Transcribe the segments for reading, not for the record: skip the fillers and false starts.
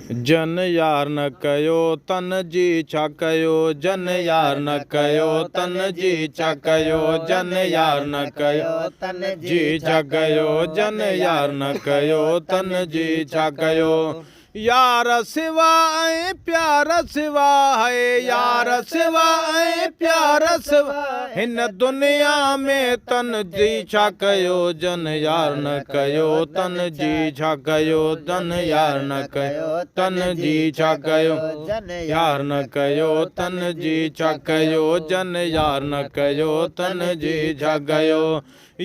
جن يار نه ڪيو تن جي ڇا ڪيو جن يار نه ڪيو تن جي ڇا ڪيو جن يار نه ڪيو تن جي ڇا ڪيو جن يار نه ڪيو تن جي ڇا ڪيو يار سوا ۽ پيار سوا هي يار سوا ۽ پيار سوا هن دنيا ۾ تن جي ڇا ڪيو جن يار نه ڪيو تن جي ڇا ڪيو تن يار نه ڪيو تن جي ڇا ڪيو يار نه ڪيو تن جي ڇا ڪيو جن يار نه ڪيو تن جي ڇا ڪيو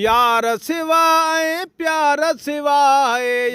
يار سوا ۽ پيار سوا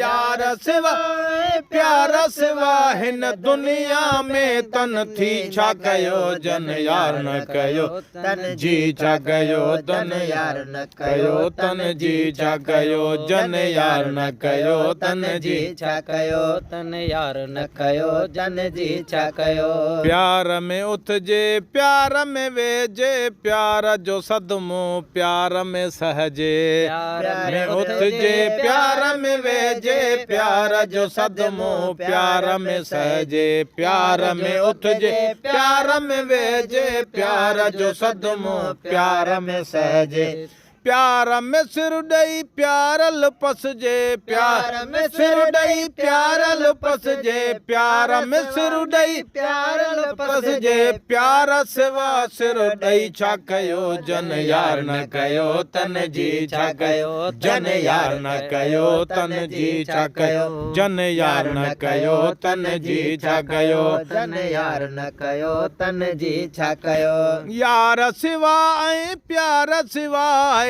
يار سوا ۽ پيار سوا هن دنيا ۾ تن ٿي ڇا ڪيو جن يار نه ڪيو تن جي ڇا ڪيو تن تن يار نه ڪيو تن جي ڇا ڪيو جن يار نه ڪيو تن جي ڇا ڪيو تن يار نه ڪيو جن جي ڇا ڪيو. پيار ۾ اٿجي پيار ۾ ويهجي پيار جو صدمو پيار ۾ سهجي. پيار ۾ اٿجي پيار ۾ ويهجي پيار جو صدمو پيار ۾ سهجي. پيار ۾ اٿجي پيار ۾ ويهجي پيار جو صدمو پيار ۾ سهجي. پيار ۾ سر ڏئي پيارل پسجي پيار ۾ سر ڏئي پيارل پسجي پيار ۾ سر ڏئي پيارل پسجي پيار سوا سر ڏئي ڇا ڪيو جن يار نه ڪيو تن جي ڇا ڪيو جن يار نه ڪيو تن جي ڇا ڪيو جن يار نه ڪيو تن جي ڇا ڪيو جن يار نه ڪيو تن جي ڇا ڪيو. يار سوا ۽ پيار سوا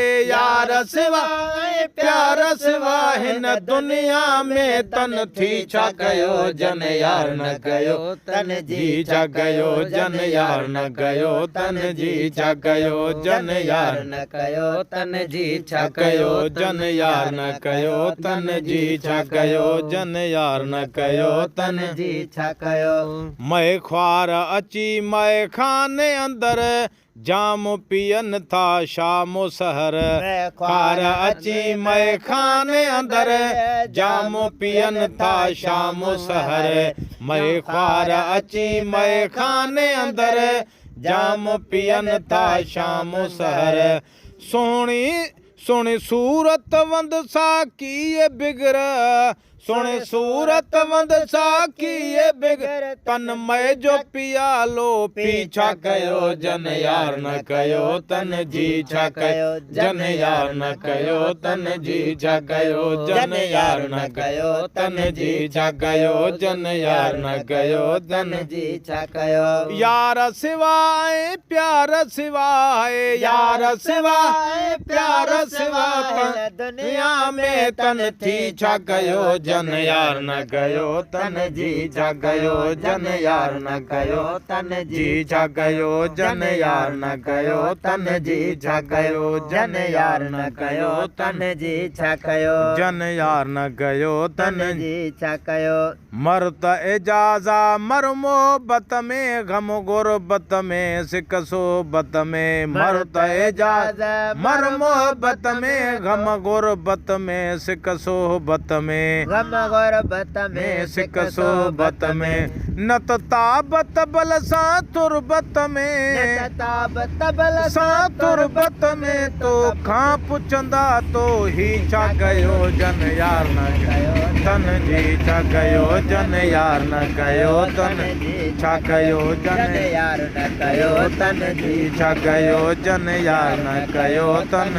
يار سوا ۽ پيار سوا هن دنيا ۾ تن ٿي ڇا ڪيو جن يار نه ڪيو تن جي ڇا ڪيو جن يار نه ڪيو تن جي ڇا ڪيو جن يار نه ڪيو تن جي ڇا ڪيو جن يار نه ڪيو تن جي ڇا ڪيو جن يار نه ڪيو تن جي ڇا ڪيو. مئي خوار اچي مئي خاني اندر جام پيئن ٿا شام و سحر. خوار اچي مئي خاني اندر جام پيئن ٿا شام و سحر. مئي خوار اچي مئي خاني اندر جام پيئن ٿا شام و سحر. سهڻي سهڻي صورت وند ساقيء بگر سهڻي صورت وند ساقيء بگر تن مئي جو پيالو پي ڇا ڪيو جن يار نه ڪيو تن جي ڇا ڪيو جن يار نه ڪيو تن جي ڇا ڪيو جن يار نه ڪيو تن جي ڇا ڪيو جن يار نه ڪيو تن جي ڇا ڪيو. يار سوا ۽ پيار سوا يار سوا ۽ پيار سوا تن دنيا ۾ تن ٿي ڇا ڪيو جن يار نه ڪيو تن جي ڇا ڪيو جن يار نه ڪيو تن جي ڇا ڪيو جن يار نه ڪيو تن جي ڇا ڪيو جن يار نه ڪيو تن جي ڇا ڪيو جن يار نه ڪيو تن جي ڇا ڪيو. مر ته اعجازا مر محبت ۾ غم غربت ۾ سڪ صحبت ۾ مر ته اعجاز مر محبت ۾ غم غربت ۾ سڪ صحبت ۾ غم غربت ۾ سڪ صحبت ۾ نه ته تاب تبل سان تربت ۾ نه ته تاب تبل سان تربت ۾ تو کان پڇندا تو هي ڇا ڪيو جن يار نه ڪيو تن جي ڇا ڪيو جن يار نه ڪيو تن ڇا ڪيو جن يار نه ڪيو تن جي ڇا ڪيو جن يار نه ڪيو تن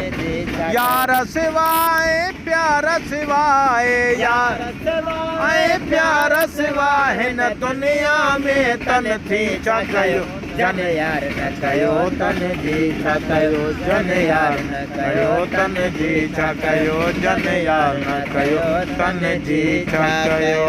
يار سوا ۽ پيار سوا يار ۽ پيار سوا هن دنيا ۾ تن ٿي ڇا ڪيو جن يار نه ڪيو تن جي ڇا ڪيو جن يار نه ڪيو تن جي ڇا ڪيو جن يار نه ڪيو تن جي ڇا ڪيو.